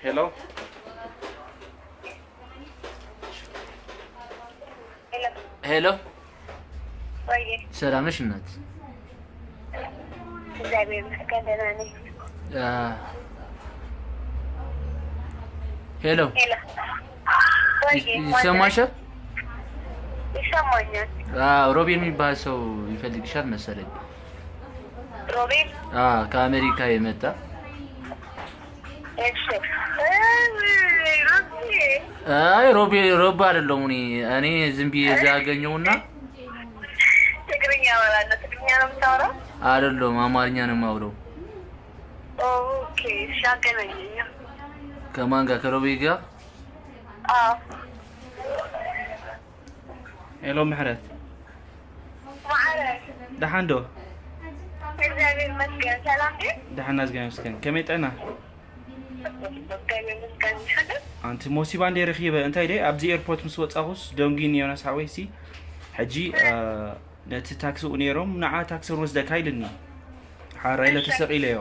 ሄሎ። ሄሎ። ሰላም ነሽ እናት? ሄሎ። ይሰማሻል? ይሰማኛል። ሮቤል የሚባል ሰው ይፈልግሻል መሰለኝ። ሮቤል ከአሜሪካ የመጣ አይ ሮቤ ሮባ አይደለሁም። እኔ እኔ ዝም ብዬ እዛ ያገኘውና ትግርኛ ወራለ ትግርኛ ነው የምታወራው? አይደለሁም፣ አማርኛ ነው የማውረው። ኦኬ እሺ፣ አገናኘኝ። ከማን ጋር? ከሮቤ ጋር። አዎ ሄሎ ምሕረት፣ ማዕረ ደሓን ዶ? እግዚአብሔር ይመስገን። ሰላም ግን ደሓን፣ ናዝጋ ይመስገን። ከመይ ጥዕና? እግዚአብሔር ይመስገን። ሽግር ኣንቲ ሞሲባ እንደ ረኺበ እንታይ ደይ ኣብዚ ኤርፖርት ምስ ወጻኹስ ደንጉኒ ዮናስ ሓወይሲ ሕጂ ነቲ ታክሲኡ ነይሮም ንዓ ታክሲ ንወስደካ ኢልኒ ሓራ ኢለ ተሰቒለዮ።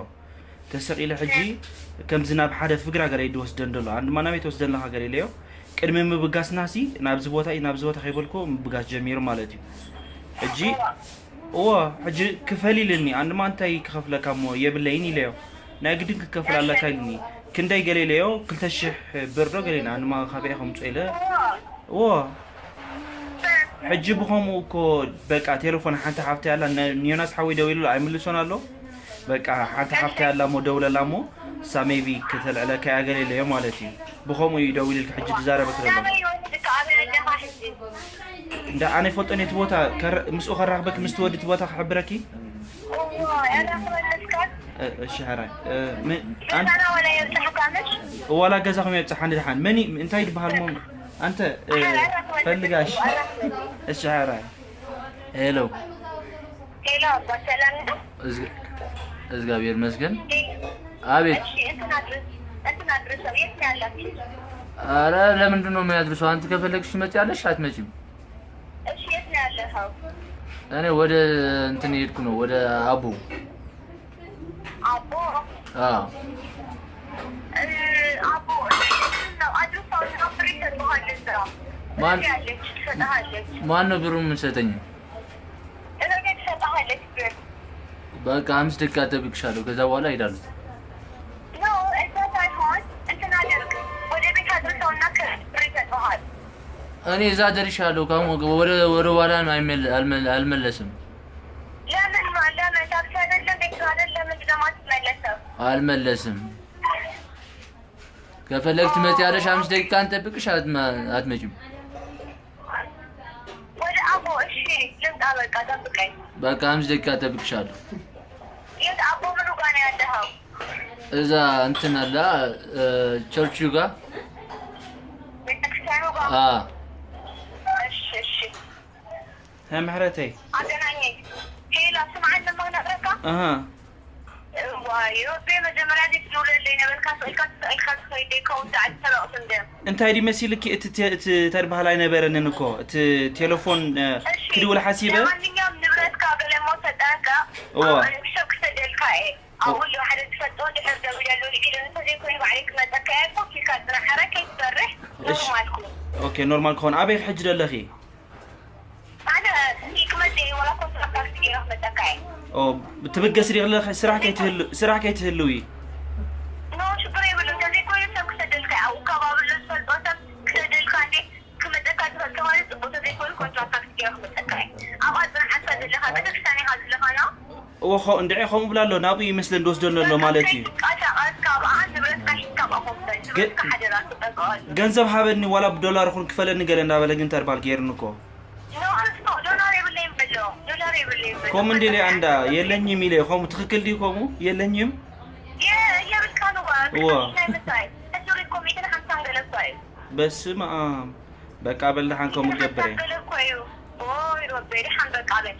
ተሰቒለ ሕጂ ከምዚ ናብ ሓደ ፍግራ ገለ ድወስደን ደሎ ኣንድማ ናበይ ትወስደን ኣለኻ ገለ ኢለዮ። ቅድሚ ምብጋስናሲ ናብዚ ቦታ እዩ ናብዚ ቦታ ከይበልኮ ምብጋስ ጀሚሩ ማለት እዩ። ሕጂ እዎ ሕጂ ክፈል ኢልኒ ኣንድማ እንታይ ክኸፍለካ እሞ የብለይን ኢለዮ። ናይ ግድን ክትከፍል ኣለካ ኢልኒ። ክንደይ ገለ ኢለዮ ክልተ ሽሕ ብር ዶ ገለ ኢልና ኣንድማ ካበይ ከምፅኦ ኢለ እዎ ሕጂ ብኸምኡ እኮ በቃ ቴሌፎን ሓንቲ ሓፍቲ ኣላ ንዮናስ ሓወይ ደዊሉ ኣይምልሶን ኣሎ። በቃ ሓንቲ ሓፍቲ ኣላ እሞ ደውለላ እሞ እሳ ሜቢ ከተልዕለካ እያ ገለ ኢለዮ ማለት እዩ። ብኸምኡ እዩ ደዊልልካ ሕጂ ዝዛረበክ ዘሎ። ናበይ ወስድካ ኣበይ ኣለኻ ሕጂ? እንዳ ኣነ ይፈልጦ ነቲ ቦታ ከረ- ምስኡ ከራኽበክ ምስቲ ወዲ እቲ ቦታ ክሕብረኪ። እዎ ያራኽበለስካ እ- እሺ ሕራይ እ፣ ም- ኣን- ሸጣና ወላ የብፅሕካ ምሽ? ዋላ ገዛኹም የብፅሕ ሓንቲ ድሓን መን ይ- እንታይ ድበሃል ሞ ኣንተ እ፣ ፈልጋሽ እሺ ሕራይ ሄሎ ሄሎ ኣባ ሰላም ነው? እዝግ- እግዚአብሔር ይመስገን። አቤት። እሺ እንትን አድርስ እንትን አድርሰው የት ነው ያላችሁ? አረ ለምንድን ነው የሚያድርሰው? አንቺ ከፈለግሽ ትመጪያለሽ አትመጪም? እሺ የት ነው ያለኸው? እኔ ወደ እንትን እየሄድኩ ነው ወደ አቦ። አቦ አዎ እ፣ አቦ እንትን ነው አድርሰው እና ፍሪ ሰጥሃለች ስራ ማን- ያለች ትሰጥሃለች ማን ነው ብሩን የምትሰጠኝ? እኔ ትሰጥሃለች ብር በቃ አምስት ደቂቃ እጠብቅሻለሁ። ከዛ በኋላ እሄዳለሁ። ኖ እዛ ሳይሆን እንትን አድርግ ወደ ቤት አድርሰውና ከፍሪ ሰጥሃል። እኔ እዛ ደርሻለሁ። ካሁን ወደ ወደ ኋላ አይመለ- አልመለ- አልመለስም። ለምን ማ- ለምን ታክሲ አይደለም ቤት አይደለም ምንድነው ማትመለሰው? አልመለስም። ከፈለግሽ ትመጪያለሽ። አምስት ደቂቃ እንጠብቅሽ። አትመ- አትመጪም። ወደ አቦ እሺ ልምጣ በቃ ጠብቀኝ። በቃ አምስት ደቂቃ እጠብቅሻለሁ። የት አቦ ምኑ ጋር ነው ያለኸው? እዛ እንትን አለ እ፣ ቸርቹ ጋር ቤተክርስቲያኑ ጋር አ እሺ እሺ ሀ ምሕረተይ አገናኘኝ። ሄላ ስምዓኒ እሞ ክነግረካ ኣሃ ዋይ ሮቤ መጀመርያ እዚ ትደውለለይ ነበርካ ስእልካ ትስእልካ ትኸይድ ደይከውን ዳዕል ሰረቕት እንደ እንታይ ድዩ መሲልኪ እቲ ተ- እቲ ተድበሃል ኣይነበረንን እኮ እቲ ቴሌፎን እ፣ ክድውል ሓሲበ ለማንኛውም ንብረትካ ገለሞ ተጠንቀቕ እዋ። ሰብ ክሰደልካ እየ ኣብሉ ሓደ ትፈልጦ ድሕር ደው ኢለሉ ኢሉ እንተዘይኮይኑ ባዕለይ ክመፀካ እየ ኮፍ ኢልካ ፅናሕ ሕራይ ከይትፈርሕ እሺ። ኖርማልኩ ኦኬ ኖርማል ክኾን ኣበይ ሕጂ ደለኺ ኣነ ክመፀ ዋላ ኮንትራክት ገይረ ክመፀካ እየ ኦ ትብገስ ዲኺ ኣለኺ ስራሕ ከይትህሉ ስራሕ ከይትህልዊ ኖ ሽግር የብሉ እንተዘይኮይኑ ሰብ ክሰደልካ እየ ኣብኡ ከባቢ ኣሎ ዝፈልጦ ሰብ ክሰደልካ እንዴ ክመፀካ ዝፈልጦ ማለት ፅቡቅ ተዘይኮይኑ ኮንትራክት ገይረ ክመፀካ እየ ኣብኣ ፅናሕ ኣንታ ዘለኻ ቤተክርስትያን ኢኻ ዘለኻ ና እወ ኸ እንድዒ ከምኡ ብላ ኣሎ ናብኡ ይመስለን ዝወስደኒ ኣሎ ማለት እዩ ቀሳቀስ ካብኣ ንብረትካ ሒዝካ ኣብኣ ኮፍተል ንብረትካ ሓደራ ትጠንቀቐሉ ገንዘብ ሃበኒ ዋላ ብዶላር ይኹን ክፈለኒ ገለ እንዳበለ ግን ተርባል ገይርኒ እኮ ኖ ዶላር የብለይም በሎ ዶላር የብለይም በሎ ከምኡ እንዲ ኢለ ኣንዳ የለኝም ኢለ ከምኡ ትኽክል ድዩ ከምኡ የለኝም የብልካ ንጓ እዋ። ናይ ምሳይ ሕሱር ኮሚትን ሓምሳን ገለ እኳ እዩ በስመ ኣብ በቃ በል ደሓን ከምኡ ገብር እየ ገለ እኮ እዩ ኦይ ሮቤ ደሓን በቃ በል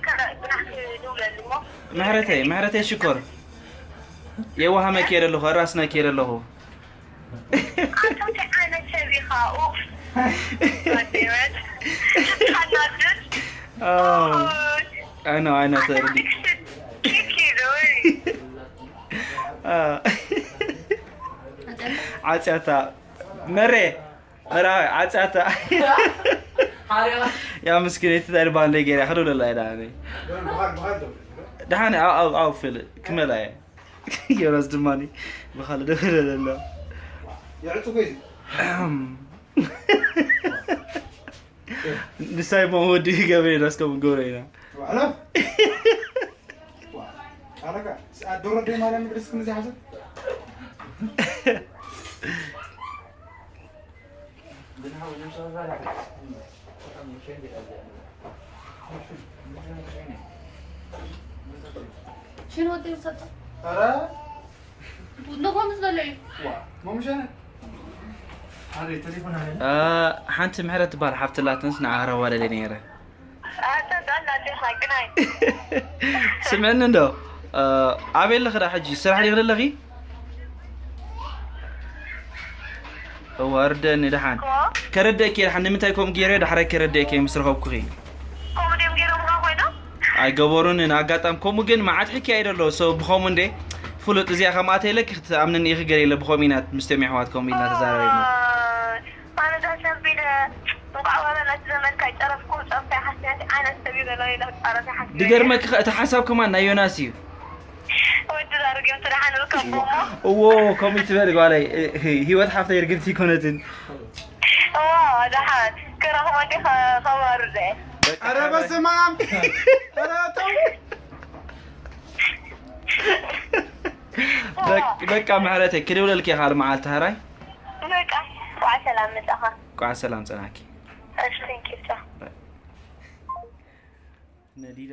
ከረእ ብናሕ ክድውለሉ እሞ ምሕረተይ ምሕረተይ ሽኮር የዋሃመ ከይረ ኣለኹ ኣራስና ከይረ ኣለኹ ኣንታ እንታይ ዓይነት ሰብ ኢኻ ኡፍ ጓደይወት ሓናድድ ኣነ ኣይነ ተርዲ ኪኪ ዶይ ዓጽያታ መሬ መራዊ ዓጽያታ። ያ ምስኪን እቲ ታይ ባንዴ ገይራ ክድብለላ ኢላ። ደሓን ኣው ኣው ኣው ፍል ክመላ እየ። ዮናስ ድማ ብኻልእ ደብለለሎ። ንሳይ ሞ ወዲ ገብረ ኢና እስከ ምገብሮ ኢና። ዋዕላ ኣረጋ ኣዶረደ ማርያም ግድስ ክንዚ ሓሰብ ሽን ወደይ ውሰዶ ኧረ ንጎምስ ዘሎ እዩ ዋ መምሸነ ሓንቲ ምሕረት ትበሃል ሓፍቲ ላትንስ ንዓረዋለለ ነይረ። ስምዕኒ እንዶ ኣበይ ኣለኺ ዳ ሕጂ? ስራሕ ዲኺ ዘለኺ? እወ ርደኒ ደሓን ከረደእኪ ደሓን ንምንታይ ከምኡ ገይረ ዳሕራይ ከረደእኪ ምስ ረኸብኩኺ። ከምኡ ድዮም ገይሮምኻ ኮይኖም? ኣይገበሩንን ኣጋጣሚ ከምኡ ግን መዓት ሕክያ እዩ ደሎ ሰብ ብኸምኡ እንዴ ፍሉጥ እዚኣ ከምኣተ ኢለኪ ክትኣምንኒ ኢኺ ገለ ኢለ ብኸምኡ ኢና ምስቶም የሕዋት ከምኡ ኢልና ተዛራሪብና። ኣነ ዳስ ኣቢለ እንቋዕ ዋላ ናቲ ዘመድካ ይጨረፍኩ ጸርፊ ሓስያ እንታይ ዓይነት ሰብ እዩ ዘሎ ኢለ ክጻረፍ ይሓስብ ድገርመኪ ኸ እቲ ሓሳብ ከማን ናይ ዮናስ እዩ። ወዲ ዳርግ እዮም ትደሓን ርከቦሞ እዎ ከምኡ ትበል ጓለይ ህይወት ሓፍተይ ርግምቲ ኣይኮነትን። እዋ ደሓን ክረኽቦ እንዲ ከባሩ ዘ ኧረ በስመ ኣብ ኧረ ተው በቃ ምሕረተይ ክድውለልኪ ካልእ መዓልቲ ሃራይ በቃ ኳዕ ሰላም መጻኻ ቋዕ ሰላም ጸናኪ እሺ ቴንኪዩ ቻው ነዲዳ